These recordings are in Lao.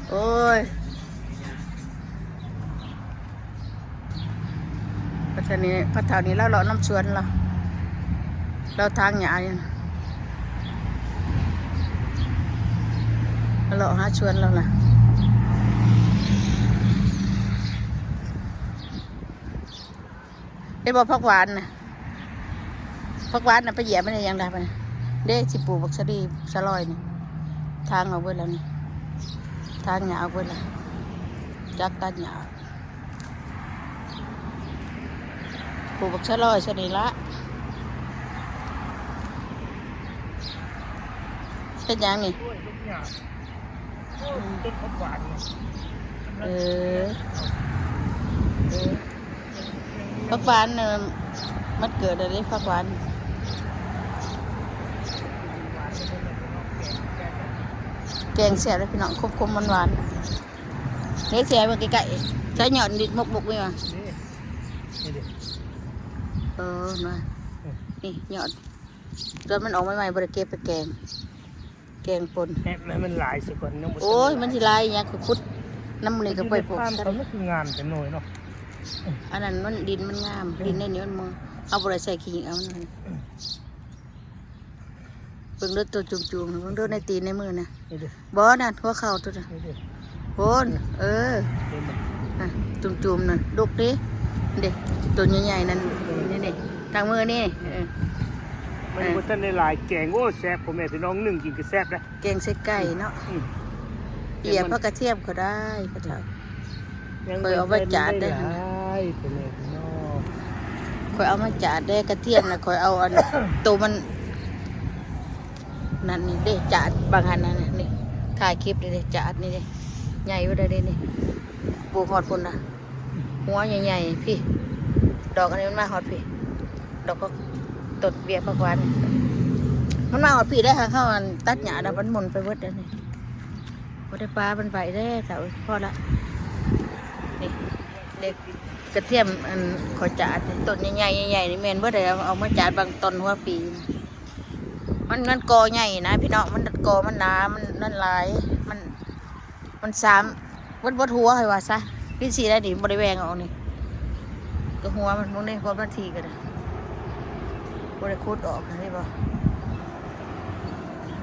ໂອ້ຍ ພັດເຖົ້ານີ້ ພັດເຖົ້ານີ້ລາວເລາະນຳສວນລາວ ລາວຖາງຫຍ້າຢູ່ ເລາະຫາສວນລາວນະ. ເຫັນບໍ່ ຜັກຫວານນະ ຜັກຫວານນະ ໄປຢຽບມັນໄດ້ຫຍັງດາບນະ ເດ້ ຊິປູກບັກສະລີ ສະລອຍນີ້ ຖາງອອກເບິດແລ້ວນີ້ ຖາງຫຍ້າອອກເບິດແລ້ວ ຈັກຕັດຫຍ້າ ປູກບັກສະລອຍຊະນີ້ລະ. ເຮັດຫຍັງນີ້? ໂອ້ຍ ລູກຫຍ້າ ໂອ້ຍ ອືມ ຕົ້ນຜັກຫວານນີ້ ເອີ ເອີ ຜັກຫວານນະ ມັນເກີດແລ້ວເດ້ ຜັກຫວານ ແກງແຊບເດ້ພີ່ນ້ອງ ຂົມໆ ຫວານໆ ເດ້ ແຊບ ເບິ່ງໃກ້ໆ ໃສ່ຍອດນິດມົກໆ ນີ້ວ່າ ນີ້ ນີ້ເດ້ ເອີ ມາ ເອີ ນີ້ຍອດ ຕອນມັນອອກໃໝ່ໆ ບໍ່ໄດ້ເກັບໄປແກງ ແກງປົ່ນ ແຫະ ໃຫ້ມັນຫຼາຍຊະກ່ອນ ຍັງບໍ່ທັນ ໂອ້ຍ ຫຼາຍ ມັນຊິຫຼາຍຫຍັງ ຂຸດນຳມື້ນີ້ກໍໄປປູກຊະ ມັນຄືງາມແຕ່ໜ້ອຍເນາະ ອັນນັ້ນມັນ ດິນມັນງາມ ເອີ ດິນໃນນີ້ມັນບໍ່ ເຮົາບໍ່ໄດ້ໃສ່ຂີ້ເອົາ ເບິ່ງເດີ ໂຕຈຸ່ມໆ ເບິ່ງເດີ ໃນຕີນໃນມືນະ ນີ້ເດີ ບໍ່ ນັ້ນຫົວເຂົ່າໂຕນັ້ນ ນີ້ເດີ ໂພນ ເອີ ເຫັນບໍ່ ອ່ະ ຈຸ່ມໆ ນັ້ນ ດົກເດ້ ເດ້ ໂຕໃຫຍ່ໆ ນັ້ນ ນີ້ໆ ທາງມືນີ້ ເອີ ມັນບໍ່ທັນໄດ້ຫຼາຍ ແກງ ໂອ້ ແຊບ ພໍ່ແມ່ພີ່ນ້ອງ ໜຶ້ງກິນກໍແຊບເດ້ ແກງໃສ່ໄກ່ເນາະ ອືມ ເອີ ເອີຍ ແກງມັນ ຜັກກະທຽມກໍໄດ້ ພໍ່ເຖົ້າ ຍັງ ຂ້ອຍເອົາໄວ້ຈາດໄດ້ ບໍ່ທັນໄດ້ຫຼາຍ ພໍ່ແມ່ພີ່ນ້ອງ ຂ້ອຍເອົາມາຈາດເດ້ ກະທຽມນະ ຂ້ອຍເອົາອັນ ໂຕມັນ ນັ້ນນີ້ເດ້ ຈາດບາງອັນນັ້ນນີ້ ຖ່າຍຄລິບນີ້ເດ້ ຈາດນີ້ເດ້ ໃຫຍ່ຢູ່ໃດເດ້ນີ້ ປູກຮອດພຸ້ນນະ ຫົວໃຫຍ່ໆ ພີ້ ດອກອັນນີ້ມັນມາຮອດພີ້ ດອກຜັກ ຕົ້ນເບ້ຍຜັກຫວານ ມັນມາຮອດພີ້ໄດ້ ຫາກເຮົາອັນຕັດຫຍ້ານະ ມັນໝຸ່ນໄປເບິດແລ້ວນີ້ ບໍ່ໄດ້ປາມັນໄປເດ້ ເຖົ້າເອີຍ ພໍລະ ນີ້ ເດັກ ກະທຽມ ອັນ ເຂົາຈາດ ຕົ້ນໃຫຍ່ໆ ໃຫຍ່ໆ ນີ້ແມ່ນເບິດ ເອົາ ເອົາມາຈາດບາງຕົ້ນຫົວປີ ມັນ ມັນກໍໃຫຍ່ນະພີ່ນ້ອງ ມັນກໍມັນໜາ ມັນ ມັນຫຼາຍ ມັນ ມັນສາມ ເບິດ ເບິດຫົວໃຫ້ວ່າຊະ ຄືຊິໄດ້ນີ້ ບໍ່ໄດ້ແຫວ່ງອອກນີ້ ກໍຫົວມັນ ເບິ່ງເດ້ ເພາະມັນຖີ່ກໍໄດ້ ບໍ່ໄດ້ຂຸດອອກ ເຫັນບໍ່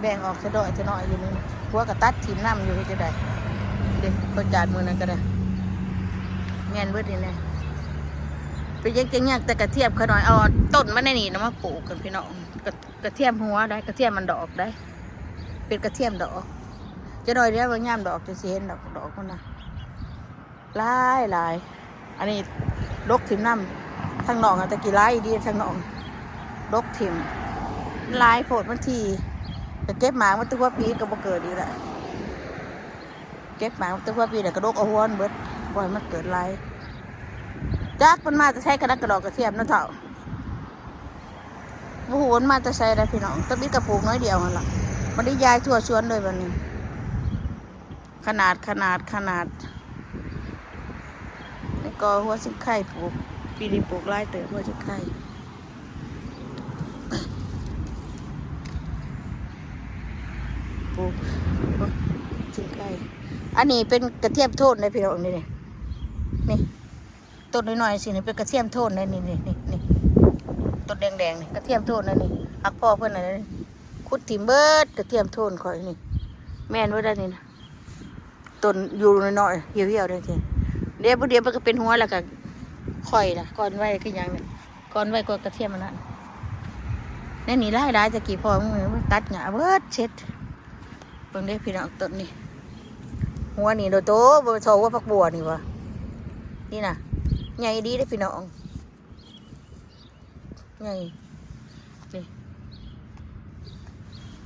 ແບ່ງອອກຊະນ້ອຍຊະນ້ອຍຢູ່ນີ້ ຜົວກໍຕັດຖິ້ມນຳຢູ່ ເຮັດຈັ່ງໃດ ເດ້ ເຂົາຈາດມື້ນັ້ນກໍໄດ້ ແມ່ນເບິດນີ້ແຫຼະ ເປັນຫຍັງຈັ່ງຍາກແຕ່ກະທຽມ ຂ້ານ້ອຍເອົາຕົ້ນມັນໃນນີ້ນະມາປູກກັນພີ່ນ້ອງ ກະ ກະທຽມຫົວໄດ໋ ກະທຽມມັນດອກໄດ໋ ເປັນກະທຽມດອກ ຈັກໜ້ອຍດຽວ ເບິ່ງຍາມດອກ ຈັ່ງຊິເຫັນດອກ ດອກມັນນະ ຫຼາຍໆ ອັນນີ້ດົກຖິ້ມນຳ ທາງນອກຫັ້ນ ແຕ່ກີ້ຫຼາຍອີ່ຫຼີ ທາງນອກດົກຖິ້ມ ມັນຫຼາຍໂພດ ມັນຖີ່ ໄປເກັບໝາກມາແຕ່ຫົວປີກໍບໍ່ເກີດອີກລະ ເກັບໝາກແຕ່ຫົວປີແລ້ວກໍດົກເອົາຫົວມັນເບິດ ບໍ່ໃຫ້ມັນເກີດຫຼາຍ ຈັກມັນມາແຕ່ໃສ ກະດອກກະດອກກະທຽມນະເຖົ້າ. ບໍ່ຮູ້ມັນມາແຕ່ໃສໄດ໋ພີ່ນ້ອງ ຕະບິດກະປູກໜ້ອຍດຽວຫັ້ນລະ ບັດນີ້ຢາຍທົ່ວສວນເລີຍບັດນີ້ ຂະໜາດ ຂະໜາດ ຂະໜາດ ນີ້ກໍຫົວຊິງໄຄປູກ ປີນີ້ປູກຫຼາຍເຕີບຫົວຊິງໄຄ ປູກຫົວຊິງໄຄ ອັນນີ້ເປັນກະທຽມໂທນເດ້ພີ່ນ້ອງ ນີ້ ນີ້ ຕົ້ນນ້ອຍໆ ຊີ້ນີ້ເປັນກະທຽມໂທນເດ້ ນີ້ໆ ຕົ້ນແດງໆ ນີ້ກະທຽມໂທນເດ້ ນີ້ ຮັກພໍ່ເພິ່ນນະ ຂຸດຖິ້ມເບິດກະທຽມໂທນຂ້ອຍນີ້ ແມ່ນບໍ່ໄດ້ນີ້ນະ ຕົ້ນຢູ່ນ້ອຍໆ ຫ່ຽວໆ ເດ້ ດຽວ ດຽວມັນກໍເປັນຫົວແລ້ວກໍຄ່ອຍລະ ກ່ອນໄວຄືຫຍັງນີ້ ກ່ອນໄວກວ່າກະທຽມອັນນັ້ນ ແນວນີ້ຫຼາຍໆ ແຕ່ກີ້ພໍ່ມຶງຕັດຫຍ້າເບິດເສັດ. ເບິ່ງເດ້ພີ່ນ້ອງ ຕົ້ນນີ້ ຫົວນີ້ໂດໂຕ ບໍ່ແມ່ນຊໍຫົວຜັກບົວນີ້ຫວາ ນີ້ນະ ໃຫຍ່ດີເດ້ພີ່ນ້ອງ ໃຫຍ່ ນີ້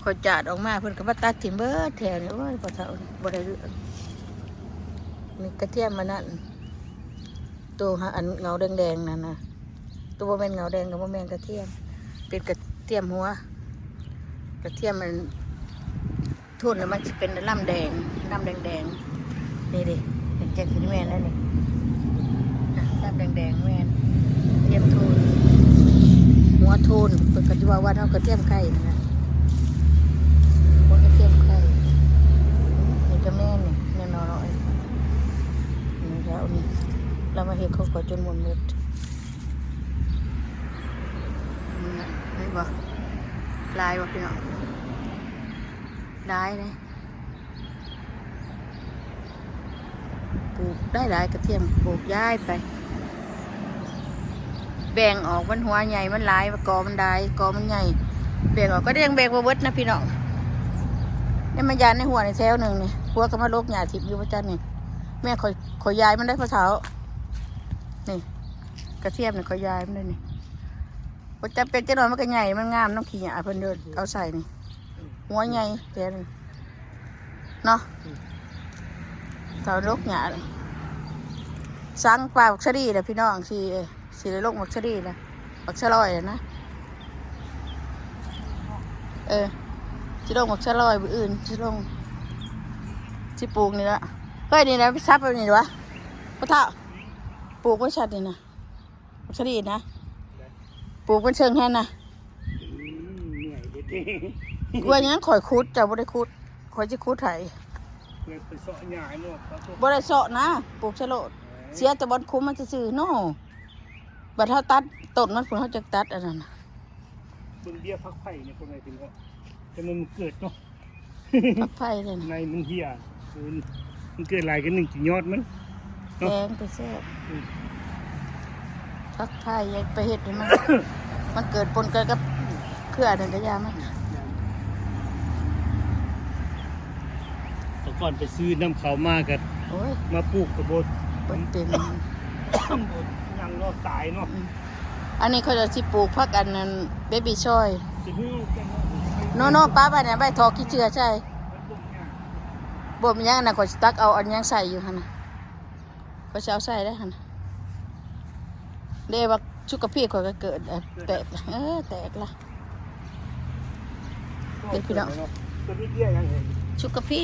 ຂ້ອຍຈາດອອກມາ ເພິ່ນກໍມາຕັດຖິ້ມເບິດແຖວນີ້ ໂອ້ຍ ພໍ່ເຖົ້າບໍ່ໄດ້ເລື່ອງ ນີ້ກະທຽມອັນນັ້ນ ໂຕຫາ ອັນເຫງົາແດງໆ ນັ້ນນະ ໂຕບໍ່ແມ່ນເຫງົາແດງກໍບໍ່ແມ່ນກະທຽມ ເປັນກະທຽມຫົວ ກະທຽມອັນ ໂທນ ແລ້ວມັນຊິເປັນລຳແດງ ລຳແດງໆ ນີ້ເດ້ ແຈກຊິແມ່ນແລ້ວນີ້ ນະ ລຳແດງໆ ແມ່ນ ທຽມໂທນ ຫົວໂທນ ເພິ່ນກໍຊິເວົ້າວ່າເຮົາກະທຽມໄຂ່ນັ້ນນະ ຫົວກະທຽມໄຂ່ ນີ້ກະແມ່ນ ກວ່າຈົນໝົດໝົດ. ເຫັນບໍ່? ຫຼາຍບໍ່ພີ່ນ້ອງ? ຫຼາຍເດ້. ປູກໄດ້ຫຼາຍ ກະທຽມປູກຍ້າຍໄປ ແບ່ງອອກ ມັນຫົວໃຫຍ່ ມັນຫຼາຍ ກອມັນຫຼາຍ ກອມັນໃຫຍ່ ແບ່ງອອກ ກະຍັງແບ່ງບໍ່ເບິດນະພີ່ນ້ອງ. ນີ້ມາຢ້ານໃນຫົວນີ້ແຖວໜຶ່ງນີ້ ຜົວກະມາຫຼົກຫຍ້າຖິ້ມຢູ່ປະຈຳນີ້. ແມ່ຂ້ອຍ ຂ້ອຍຍ້າຍມັນໄດ້ພໍ່ເຖົ້າ ນີ້ ກະທຽມນີ້ຂ້ອຍຍ້າຍມັນໄດ້ນີ້. ບໍ່ຈຳເປັນ ຈັກໜ້ອຍມັນກະໃຫຍ່ ມັນງາມນຳຂີ້ຫຍ້າເພິ່ນເດີ ເອົາໃສ່ນີ້ ຫົວໃຫຍ່ແທ້ນີ້ເນາະ. ເຂົາຫຼົກຫຍ້າ ສັ່ງປາບັກສະລີແຫຼະພີ່ນ້ອງ ຊິ ຊິໄດ້ລົງບັກສະລີແຫຼະ ບັກສະລອຍແຫຼະນະ. ເອີ ຊິລົງບັກສະລອຍ ມື້ອື່ນຊິລົງ ຊິປູກນີ້ລະ. ເຮີ້ຍ ນີ້ນະ ໄປສັບແບບນີ້ວະ ພໍ່ເຖົ້າ ປູກໄວ້ຊັ້ນນີ້ນະ. ສະດີນະ ປູກເປັນເຊິ່ງຫັ້ນນະ. ອືມ ເມື່ອຍເດ້. ກວຍຫຍັງ ຂ້ອຍຂຸດ ເຈົ້າບໍ່ໄດ້ຂຸດ ຂ້ອຍຊິຂຸດໃຫ້. ເພື່ອໄປເຊາະຫຍ້າໃຫ້ໝົດ ບໍ່ໄດ້ເຊາະນະ ປູກໃສ່ໂລດ. ເອີ ເສຍແຕ່ບ່ອນຄຸມມັນຊື່ໆເນາະ. ບັດເຮົາຕັດຕົ້ນມັນພຸ້ນ ເຮົາຈັ່ງຕັດອັນນັ້ນນະ. ເບິ່ງເບ້ຍຜັກໄຜ່ນີ້ ພໍ່ແມ່ພີ່ນ້ອງ ຈະມັນເກີດເນາະ. ຜັກໄຜ່ເດ້ ໃນມັນເຫ່ຍ ເອີ ມັນເກີດຫຼາຍກະໜຶ່ງກິນຍອດມັນເນາະ ແກງກະແຊບ. ອືມ ຜັກໄຜ່ໄປເຮັດໃຫ້ມັນ ມັນເກີດປົນກັນກັບເຄືອນັ້ນກະຢ່າມັນ. ແຕ່ກ່ອນໄປຊື້ນຳເຂົາມາກະ ໂອ້ຍ ມາປູກກະບໍ່ ບໍ່ເຕັມ ຍັງເນາະ ຕາຍເນາະ. ອືມ ອັນນີ້ເຂົາເຈົ້າຊິປູກຜັກອັນນັ້ນ ເບບີ້ຊອຍ. ໂນໆ ປະໄວ້ນະ ໄວ້ທໍ່ຂີ້ເຊື້ອໃສ່. ບໍ່ມີຫຍັງນະ ຂ້ອຍຊິຕັກເອົາອັນຫຍັງໃສ່ຢູ່ຫັ້ນນະ ຂ້ອຍຊິເອົາໃສ່ໄດ້ຫັ້ນນະ. ເດ້ ບັກຊຸກກະພີຂ້ອຍກະເກີດ ແຕກ ເອີ ແຕກລະ. ເດ້ພີ່ນ້ອງ ຊຸກກະພີ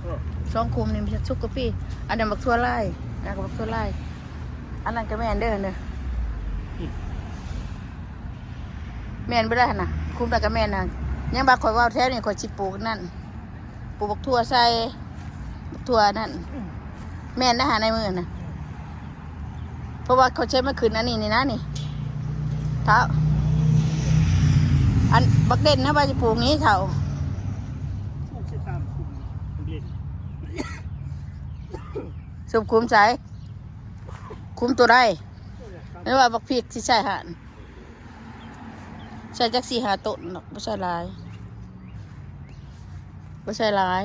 ເອີ ສອງຄຸ້ມນີ້ມີຊຸກກະພີ. ອັນນັ້ນບັກຖົ່ວລາຍ ອັນນັ້ນກະບັກຖົ່ວລາຍ ອັນນັ້ນກະແມ່ນເດີຫັ້ນເດີ. ອືມ ແມ່ນບໍ່ໄດ້ຫັ້ນນະ ຄຸ້ມນັ້ນກະແມ່ນນະ. ຍັງວ່າຂ້ອຍເວົ້າແຖວນີ້ ຂ້ອຍຊິປູກນັ້ນ ປູກບັກຖົ່ວໃສ່ ຖົ່ວນັ້ນ ອືມ ແມ່ນນະຫາ ໃນມື້ນະ. ເພາະວ່າເຂົາເຊມາຂຶ້ນອັນນີ້ນີ້ນະນີ້ ເຖົ້າ ອັນບັກເດັ່ນນະ ວ່າຊິປູກນີ້ເຖົ້າ. ປູກໃສ່ຕາມຄຸ້ມເຫຼັ້ນ ຊຸມຄຸ້ມໃສ່ ຄຸ້ມໂຕໃດ ຫຼືວ່າບັກພິກຊິໃສ່ຫັ້ນ. ໃສ່ຈັກສີ່ຫ້າຕົ້ນດອກ ບໍ່ໃສ່ຫຼາຍ ບໍ່ໃສ່ຫຼາຍ.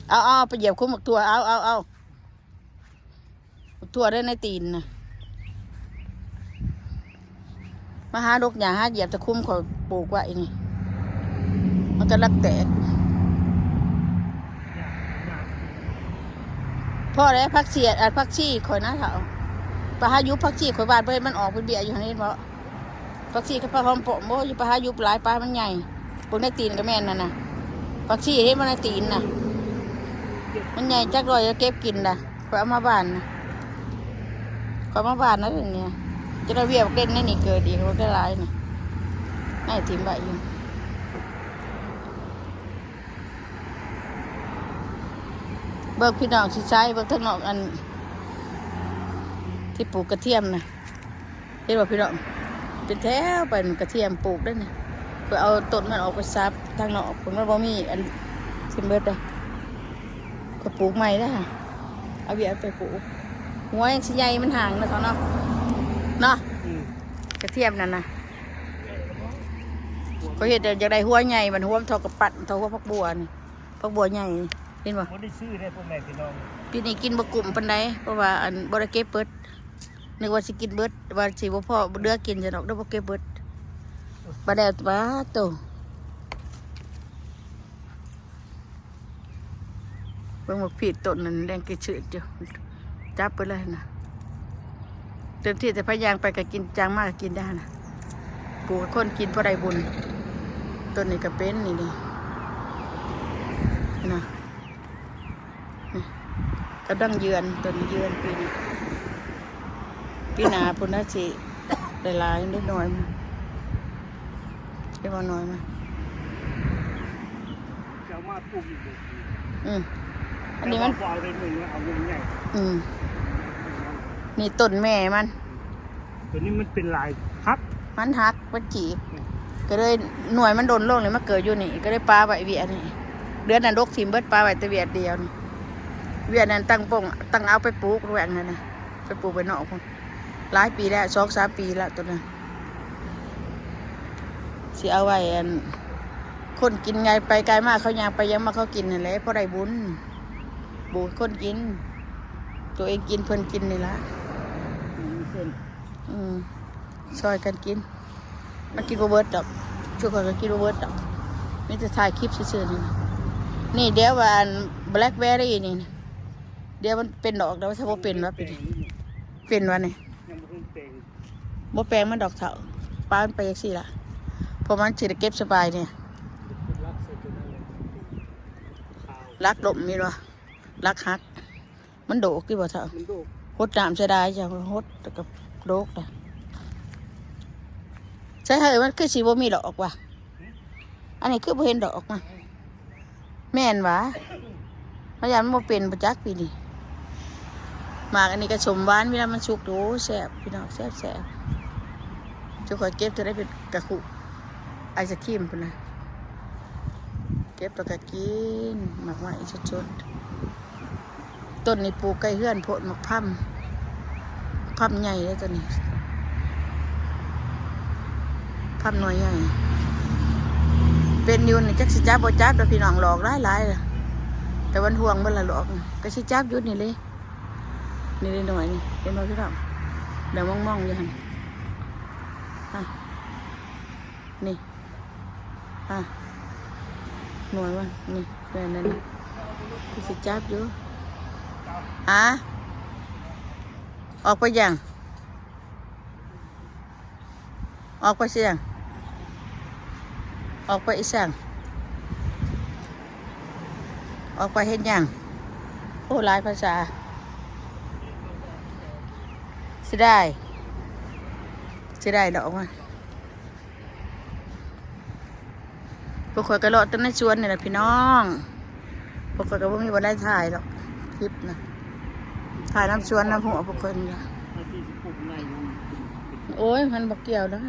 ເອົາໆ ໄປຢຽບຄຸມບັກຖົ່ວ ເອົາໆໆ ບັກຖົ່ວໄດ້ໃນຕີນນະ. ມາຫາດົກຫຍ້າ ຫາຢຽບຕະຄຸມຂ້ອຍປູກໄວ້ນີ້ ມັນກຳລັງແຕກ. ພໍແລ້ວ ຜັກເສຍ ອັນ ຜັກຊີຂ້ອຍນະເຖົ້າ ໄປຫາຢຸບຜັກຊີຂ້ອຍຫວ່ານໄປ ມັນອອກເປັນເບ້ຍຢູ່ຫັ້ນ ເຫັນບໍ່? ຜັກຊີກັບຜັກຫອມປ້ອມ ໂອ້ຍ ຢ່າໄປຫາຢຸບຫຼາຍ ປາມັນໃຫຍ່. ເບິ່ງໃນຕີນກະແມ່ນຫັ້ນນະ ຜັກຊີ ເຫັນບໍ່ໃນຕີນນະ ມັນໃຫຍ່ຈັກໜ້ອຍ ເກັບກິນລະ. ຂ້ອຍເອົາມາຫວ່ານນະ ຂ້ອຍເອົາມາຫວ່ານນະ ນີ້ ຈະໄດ້ເບ້ຍບັກເດັ່ນໃນນີ້ເກີດອີກ ບັກໄດ້ຫຼາຍນີ້ ໃນຖິ້ມໄວ້ຢູ່. ເບິ່ງພີ່ນ້ອງຊິໃສ່ ເບິ່ງທາງນອກ ອັນທີ່ປູກກະທຽມນະ ເຫັນບໍ່ພີ່ນ້ອງ? ເປັນແຖວໄປ ກະທຽມປູກໄດ້ນີ້. ຂ້ອຍເອົາຕົ້ນມັນອອກໄປສັບທາງນອກ ມັນບໍ່ມີອັນ ຊິເບິດເດ້. ຂ້ອຍປູກໃໝ່ເດ້ ເອົາເບ້ຍໄປປູກ ຫົວຍັງຊິໃຫຍ່ ມັນຫ່າງເນາະ ເນາະ. ອືມ ກະທຽມນັ້ນນະ ຂ້ອຍເຮັດແຕ່ຢາກໄດ້ຫົວໃຫຍ່ ມັນຫົວມັນທໍ່ກະປັດ ມັນທໍ່ຫົວຜັກບົວນີ້ ຜັກບົວໃຫຍ່ ເຫັນບໍ່? ບໍ່ໄດ້ຊື້ເດ້ ພໍ່ແມ່ພີ່ນ້ອງ ປີນີ້ກິນບໍ່ກຸ້ມປານໃດ ເພາະວ່າ ອັນ ບໍ່ໄດ້ເກັບເບິດ. ນຶກວ່າຊິກິນເບິດ ວ່າຊິບໍ່ພໍເຫຼືອກິນຊະດອກ ໄດ້ບໍ່ເກັບເບິດ. ບາດແລ້ວ ປາໂຕ ເບິ່ງໝາກພີກຕົ້ນນັ້ນແດງກະເຊີດຢູ່ ຈັບໄປເລີຍຫັ້ນນະ. ເຕັມທີ່ແຕ່ພະຍ່າງໄປກະກິນ ຈ້າງມາກະກິນໄດ້ຫັ້ນນະ ປູກໃຫ້ຄົນກິນພໍໄດ້ບຸນ. ຕົ້ນນີ້ກະເປັນ ນີ້ ນີ້ ຫັ້ນນະ. ນີ້ ກຳລັງເຍືອນ ຕົ້ນເຍືອນປີນີ້ ປີໜ້າພຸ້ນນະຊິໄດ້ຫຼາຍ ໄດ້ໜ້ອຍມາ ໄດ້ບໍ່ໜ້ອຍມາ. ຈະເອົາມາປູກອີກບໍ່? ອືມ ອັນນີ້ມັນ ແຕ່ວ່າບໍ່ເອົາໄດ້ໜຶ່ງ ເອົາໜຶ່ງໃຫຍ່ ອືມ. ນີ້ຕົ້ນແມ່ມັນ ຕົວນີ້ມັນເປັນລາຍຫັກ ມັນຫັກ ມັນຈີກ ກໍເລີຍໜ່ວຍມັນດົນລົງ ເລີຍມາເກີດຢູ່ນີ້ ກໍເລີຍປະໄວ້ວຽນນີ້. ເດືອນນັ້ນດົກຖິ້ມເບິດ ປະໄວ້ແຕ່ວຽນດຽວນີ້. ວຽນນັ້ນຕັ້ງປົງ ຕັ້ງເອົາໄປປູກແຫວ່ງນັ້ນນະ ໄປປູກໄວ້ນອກພຸ້ນ ຫຼາຍປີແລ້ວ ສອງສາມປີແລ້ວ ຕົວນັ້ນ. ຊິເອົາໄວ້ອັນ ຄົນກິນ ໄງໄປໄກມາ ເຂົາຍ່າງໄປຫຍັງມາ ເຂົາກິນຫັ້ນແຫຼະ ພໍໄດ້ບຸນ. ປູກໃຫ້ຄົນກິນ ຕົວເອງກິນ ເພິ່ນກິນນີ້ລະ ອືມ ຊ່ອຍກັນກິນ. ມັນກິນບໍ່ເບິດດອກ ຊຸມຂ້ອຍກໍກິນບໍ່ເບິດດອກ ມີແຕ່ຖ່າຍຄລິບຊື່ໆ ນີ້. ນີ້ດຽວວ່າອັນ ແບລັກເບີຣີນີ້ ດຽວມັນເປັນດອກ ແຕ່ວ່າຖ້າບໍ່ເປັນວ່າປີນີ້ ເປັນວ່ານີ້ ຍັງບໍ່ເປັນ ບໍ່ແປງມັນດອກເຖົ້າ ປະມັນໄປຈັ່ງຊີ້ລະ ເພາະມັນຊິໄດ້ເກັບສະບາຍນີ້. ລັກລົມມີບໍ່? ລັກຫັກ ມັນໂດກຕິບໍ່ເຖົ້າ? ມັນໂດກ ຫົດນ້ຳເສຍດາຍ ຢ່າຫົດ ແລ້ວກໍໂດກລະ. ໃສເຮີ້ຍ ມັນຄືຊິບໍ່ມີດອກວະ? ອັນນີ້ຄືບໍ່ເຫັນດອກມາ? ແມ່ນຫວາ? ເຮົາຢ້ານມັນບໍ່ເປັນ ບໍ່ຈັກປີນີ້. ໝາກອັນນີ້ກໍສົ້ມຫວານ ເວລາມັນສຸກ ໂອ້ ແຊບ ພີ່ນ້ອງ ແຊບໆ. ຈຸຂ້ອຍເກັບເທື່ອໃດເປັນກະຄຸ ໄອສະຄຣີມພຸ້ນນະ ເກັບແລ້ວກໍກິນ ໝາກໄມ້ສົດໆ. ຕົ້ນນີ້ປູກໃກ້ເຮືອນໂພດ ໝາກພຳ ພຳໃຫຍ່ເດ້ຕົວນີ້ ພຳໜ່ວຍໃຫຍ່. ເປັນຢູ່ນີ້ ຈັກຊິຈັບບໍ່ຈັບດອກ ພີ່ນ້ອງ ຫຼອກຫຼາຍໆ ແຕ່ມັນຫ່ວງເບິດລະຫຼອກ. ກໍຊິຈັບຢູ່ນີ້ເລີຍ ນີ້ເລີຍໜ່ວຍນີ້ ເຫັນບໍ່ພີ່ນ້ອງ? ດອກມອງໆຢູ່ຫັ້ນ ນີ້ ອ່ະ ໜ່ວຍມັນນີ້ ແມ່ນນັ້ນ ຄືຊິຈັບຢູ່. ຫາ ອອກໄປຫຍັງ? ອອກໄປຊິຫຍັງ? ອອກໄປອີ່ຫຍັງ? ອອກໄປເຮັດຫຍັງ? ໂອ້ ຫຼາຍພາສາ ເສຍດາຍ ເສຍດາຍດອກມັນ. ພວກຂ້ອຍກໍເລາະແຕ່ໃນສວນນີ້ແຫຼະພີ່ນ້ອງ ພວກຂ້ອຍກໍບໍ່ມີບ່ອນໃດຖ່າຍດອກ ຄລິບນະ ຖ່າຍນຳສວນນຳຫົວພວກຂ້ອຍນີ້ລະ. ໂອ້ຍ ມັນບໍ່ກ່ຽວດອກ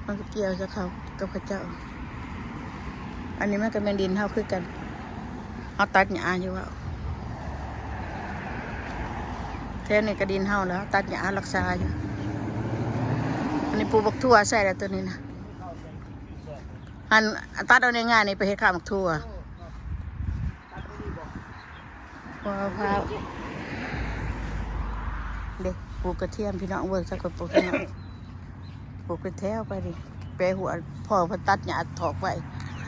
ມັນບໍ່ກ່ຽວກັບເຂົາ ກັບເຂົາເຈົ້າ. ອັນນີ້ມັນກໍແມ່ນດິນເຮົາຄືກັນ ເຮົາຕັດຫຍ້າຢູ່ເວົ້າ ແຖວນີ້ກໍດິນເຮົາແລ້ວ ເຮົາຕັດຫຍ້າເຮົາລັກສາຢູ່. ອັນນີ້ປູກບັກຖົ່ວໃສ່ແລ້ວ ໂຕນີ້ນະ ຫັ້ນ ຕັດເອົາໃນຫຍ້ານີ້ໄປເຮັດຂ້າວໝາກຖົ່ວ. ເດ້ ປູກກະທຽມ ພີ່ນ້ອງເບິ່ງ ສັກຄົນປູກເນາະ ປູກເປັນແຖວໄປນີ້ ແປຫົວ ພໍ່ເພິ່ນຕັດຫຍ້າຖອກໄວ້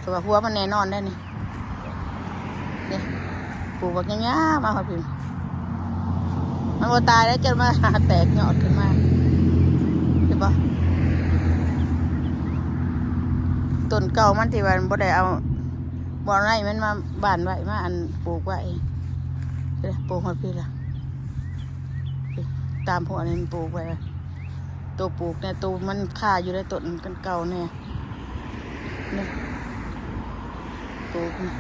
ແຕ່ວ່າຫົວມັນແນ່ນອນໄດ໋ນີ້ ນີ້ ປູກບັກຍາວໆ ມາຮອດພີ້ ມັນບໍ່ຕາຍໄດ໋ ຈົນມາແຕກຍອດຂຶ້ນມາ ເຫັນບໍ່? ຕົ້ນເກົ່າມັນທີ່ວ່າບໍ່ໄດ້ເອົາ ບໍ່ເອົາໃນມັນມາບ້ານໄວ້ ມາອັນ ປູກໄວ້ ເດ້ ປູກຮອດພີ້ລະ ຕາມຫົວນີ້ປູກໄວ້ ໂຕປູກແນ່ ໂຕມັນຄາຢູ່ໃນຕົ້ນເກົ່າແນ່ ນີ້ ປູກ ນີ້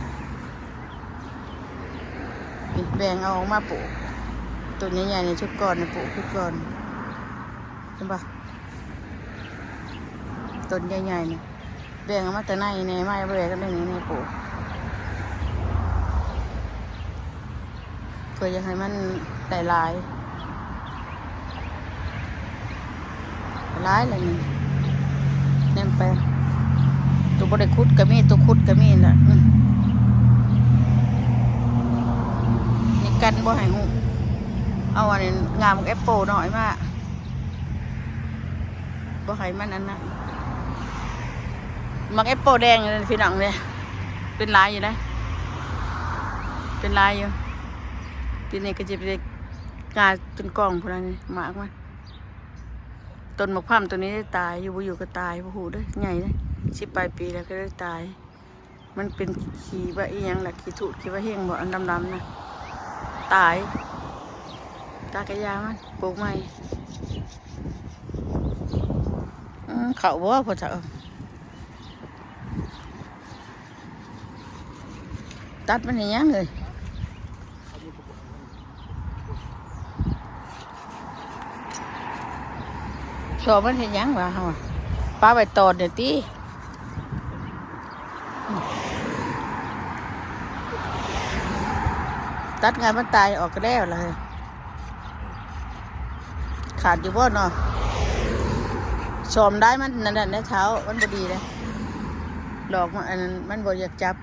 ແບ່ງເອົາອອກມາປູກ ຕົ້ນໃຫຍ່ໆ ນີ້ຊຸດກ່ອນ ປູກຊຸດກ່ອນ ເຫັນບໍ່? ຕົ້ນໃຫຍ່ໆ ນີ້ ແບ່ງເອົາມາແຕ່ໃນແນ່ ມາແບ່ງກັນໃນນີ້ ປູກ ເພື່ອຢາກໃຫ້ມັນໄດ້ຫຼາຍ ຫຼາຍແລ້ວນີ້ ແນມໄປ ໂຕບໍ່ໄດ້ຂຸດກໍມີ ໂຕຂຸດກໍມີລະ ອືມ ນີ້ ກັນບໍ່ໃຫ້ຮຸ້ງ ເອົາອັນນັ້ນ ງ່າໝາກແອັບເປິ້ນນ້ອຍມາ ບໍ່ໃຫ້ມັນອັນນັ້ນ ໝາກແອັບເປິ້ນແດງຢູ່ນັ້ນ ພີ່ນ້ອງເດ້ ເປັນຫຼາຍຢູ່ເດ້ ເປັນຫຼາຍຢູ່ ປີນີ້ກໍຊິໄປງ່າຈົນກອງພຸ້ນລະນີ້ ໝາກມັນ. ຕົ້ນໝາກພຳໂຕນີ້ໄດ້ຕາຍ ຢູ່ບໍ່ຢູ່ກໍຕາຍ ບໍ່ຮູ້ເດ້ ໃຫຍ່ເດ້ ສິບປາຍປີແລ້ວກໍໄດ້ຕາຍ. ມັນເປັນຂີ້ບາອີ່ຫຍັງລະ ຂີ້ທູດ ຂີ້ບາເຮັງບໍ ອັນດຳໆ ນະ ຕາຍ ຕາຍກະຢ່າມັນ ປູກໃໝ່ ອືມ ເຂົ້າບໍ ພໍ່ເຖົ້າ ຕັດມັນເຮັດຫຍັງເອີຍ? ຕອກມັນເຮັດຫຍັງວະເຮົາ? ປາໄວ້ຕອດເດຕິ. ຕັດງ່າຍມັນຕາຍອອກກໍແລ້ວລະ. ຂາດຢູ່ບໍ່ເນາະ? ສ້ອມໄດ້ ມັນນັ້ນແຫຼະເຖົ້າ ມັນບໍ່ດີເດ້. ດອກມັນ ອັນນັ້ນ ມັນບໍ່ຢາກຈັບ.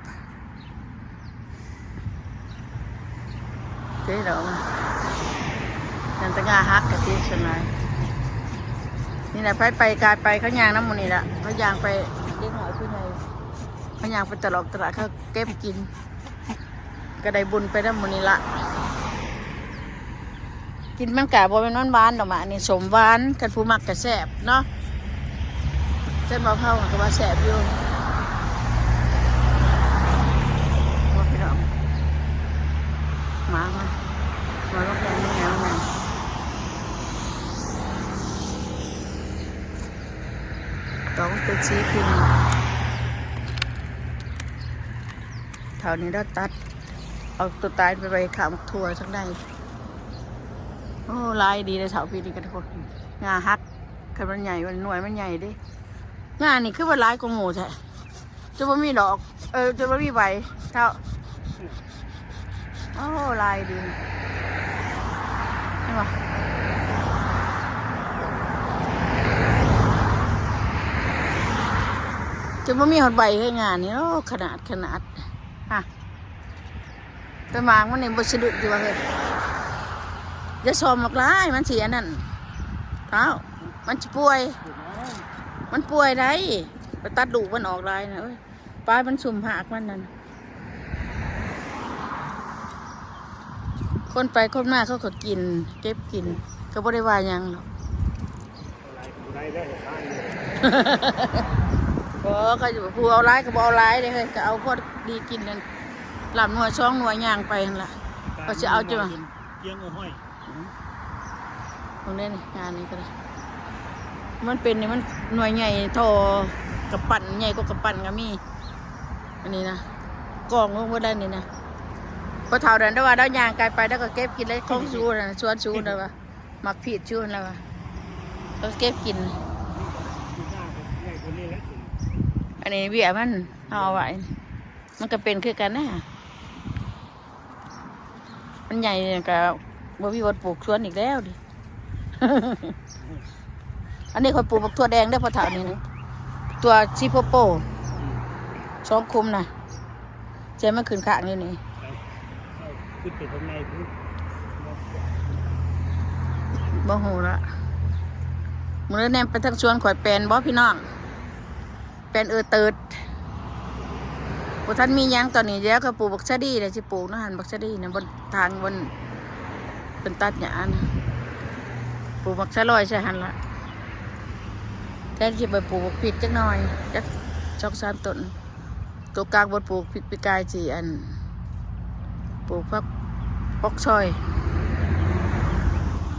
ເດ້ດອກມັນ ນັ້ນແຕ່ງ່າຫັກກະຕິສ່ວນຫຼາຍ. ນີ້ແຫຼະ ໃຜໄປກາຍໄປ ເຂົາຍ່າງນຳໝູ່ນີ້ລະ ເຂົາຍ່າງໄປ ເດັກນ້ອຍຜູ້ໃຫຍ່ ເຂົາຍ່າງໄປຕະຫຼອກຕະຫຼາດ ເຂົາເກັບກິນ ກໍໄດ້ບຸນໄປນຳໝູ່ນີ້ລະ. ກິນມັນກະບໍ່ແມ່ນຫວານໆດອກ ໝາກນີ້ສົ້ມຫວານ ຄັນຜູ້ມັກກະແຊບເນາະ. ເຊັ່ນໝາກເຜົາກໍວ່າແຊບຢູ່. ໂອ້ຍ ພີ່ນ້ອງ ໝາກມັນ ໝາກມັນແພງ ມັນຫຍັງ ມັນຫຍັງ ດອກມັນເປັນສີພິມ. ເຖົ້ານີ້ລາວຕັດເອົາຕົວຕາຍໄປໄວ້ຂ້າງໝາກຖົ່ວທາງໃນ. ໂອ້ ຫຼາຍດີເດ້ເຖົ້າ ປີນີ້ກະທຸກຄົນ. ງ່າຫັກ ຄັນມັນໃຫຍ່ ມັນ ໜ່ວຍມັນໃຫຍ່ເດ້. ງ່ານີ້ຄືວ່າຫຼາຍກວ່າໝູ່ແທ້ ຈະບໍ່ມີດອກ ເອີ ຈະບໍ່ມີໃບເຖົ້າ. ໂອ້ ຫຼາຍດີ ເຫັນບໍ່? ຈະບໍ່ມີຮອດໃບເຮີຍ ງານີ້. ໂອ້ ຂະໜາດ ຂະໜາດ ຮະ ແຕ່ໝາກມັນນີ້ບໍ່ສະດຸດຢູ່ວ່າເຮີຍ. ຢ່າສ້ອມອອກຫຼາຍ ມັນຊິອັນນັ້ນເຖົ້າ ມັນຊິປ່ວຍ ມັນປ່ວຍໄດ໋. ໄປຕັດລູກມັນອອກຫຼາຍນະເອີຍ. ປາຍມັນຊຸ່ມຮາກມັນນັ້ນ ຄົນໄປຄົນມາເຂົາກໍກິນ ເກັບກິນ ກໍບໍ່ໄດ້ວ່າຫຍັງດອກ. ບໍ່ ເຂົາຜູ້ເອົາຫຼາຍກໍບໍ່ເອົາຫຼາຍເດ້ເຮີຍ ກໍເອົາພໍດີກິນນັ້ນ ລຳໜ່ວຍສອງໜ່ວຍຍ່າງໄປຫັ້ນລະ. ເຂົາຊິເອົາຈະ ກຽງເອົາຫ້ອຍ. ເບິ່ງເດ້ນີ້ ງານນີ້ກໍໄດ້ ມັນເປັນນີ້ ມັນໜ່ວຍໃຫຍ່ທໍ່ກຳປັ້ນ ໃຫຍ່ກວ່າກຳປັ້ນກໍມີ. ອັນນີ້ນະ ກອງລົງເບິດແລ້ວນີ້ນະ. ພໍ່ເຖົ້ານັ້ນ ແຕ່ວ່າລາວຍ່າງກາຍໄປ ລາວກໍເກັບກິນແລ້ວ ຂອງສູນະ ສວນສູນະວ່າ ໝາກພີດສູນະວ່າ ລາວເກັບກິນ. ອັນນີ້ເບ້ຍມັນ ເຮົາເອົາໄວ້ ມັນກໍເປັນຄືກັນນະ. ມັນໃຫຍ່ກໍບໍ່ມີບ່ອນປູກສວນອີກແລ້ວເດ. ອັນນີ້ຂ້ອຍປູກບັກຖົ່ວແດງເດີພໍ່ເຖົ້ານີ້ນະ ຖົ່ວຊີໂປໂປ ສອງຄຸມນະ ໃສ່ມາຂຶ້ນຂ້າງນີ້ນີ້. ຂຶ້ນໄປທາງໃນພຸ້ນ ບໍ່ຮູ້ລະ. ມື້ແນມໄປທາງສວນຂ້ອຍແປນບໍ່ພີ່ນ້ອງ? ແປນເອີເຕີດ ບໍ່ທັນມີຫຍັງຕອນນີ້. ແລ້ວກໍປູກບັກສາລີແຫຼະ ຊິປູກເນາະຫັ້ນ ບັກສາລີນະ ບ່ອນທາງ ບ່ອນເພິ່ນຕັດຫຍ້ານະ ປູກບັກສະລອຍໃສ່ຫັ້ນລະ. ແທນທີ່ຊິໄປປູກບັກພິກຈັກໜ່ອຍ ຈັກສອງສາມຕົ້ນ. ໂຕກາງບ່ອນປູກພິກປີກາຍຊິ ອັນ ປູກຜັກ ປັອກຊອຍ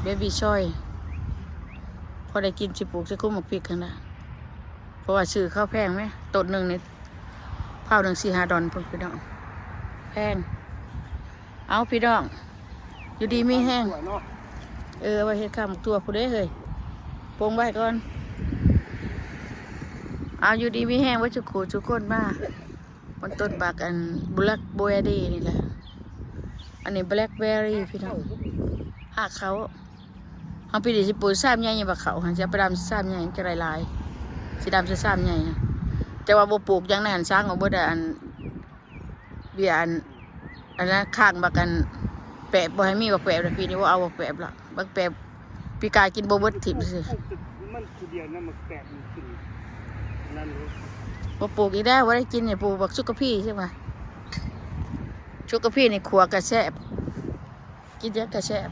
ເບບີ້ຊອຍ ພໍໄດ້ກິນ. ຊິປູກໃສ່ຄຸ້ມບັກພິກຫັ້ນນະ ເພາະວ່າຊື້ເຂົາແພງແມ ຕົ້ນໜຶ່ງນີ້ ເຜົາໜຶ່ງສີ່ຫ້າດອນພຸ້ນພີ່ນ້ອງ ແພງ. ເອົາ ພີ່ນ້ອງ ຢູ່ດີມີແຮງ. ເອີ ເອົາໄວ້ເຮັດຂ້າວໝາກຖົ່ວພຸ້ນເດ້ເຮີຍ ປົງໄວ້ກ່ອນ. ເອົາ ຢູ່ດີມີແຮງເບິດສູ່ຄູ່ສູ່ຄົນ. ມາມັນຕົ້ນບັກ ອັນ ແບລັກເບີຣີນີ້ແຫຼະ. ອັນນີ້ແບລັກເບີຣີພີ່ນ້ອງ ຮາກເຂົາ. ເຮົາປີນີ້ຊິປູກຊາມໃຫຍ່ ບັກເຂົາຫັ້ນ ຊິເອົາໄປດຳຊາມໃຫຍ່ ມັນຈະໄດ້ຫຼາຍ ຊິດຳຊາມໃຫຍ່. ແຕ່ວ່າບໍ່ປູກຫຍັງໃນຫັ້ນ ສ້າງອອກເບິດ ອັນ ເບ້ຍ ອັນ ອັນນັ້ນ ຂ້າງບັກ ອັນ ແປບ ບໍ່ໃຫ້ມີບັກແປບລະ. ປີນີ້ບໍ່ເອົາບັກແປບລະ ບັກແປບປີກາຍກິນບໍ່ເບິດ ຖິ້ມຊື່. ມັນຜູ້ດຽວນະ ບັກແປບມັນຂຶ້ນນັ້ນເລີຍ. ບໍ່ປູກອີກແລ້ວ ບໍ່ໄດ້ກິນນີ້ ປູກບັກສຸກກະພີ ຈັ່ງວ່າ ສຸກກະພີນີ້ຂົ້ວກະແຊບ ກິນຫຍັງກະແຊບ.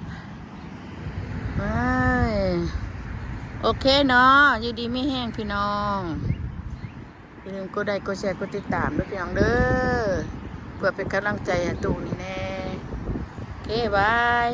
ໂອເຄເນາະ ຢູ່ດີມີແຮງພີ່ນ້ອງ. ຢ່າລືມກົດໄລ ກົດແຊ ກົດຕິດຕາມເດີພີ່ນ້ອງເດີ ເພື່ອເປັນກຳລັງໃຈໃຫ້ຕູ້ນີ້ແນ່. ໂອເຄ ບາຍ.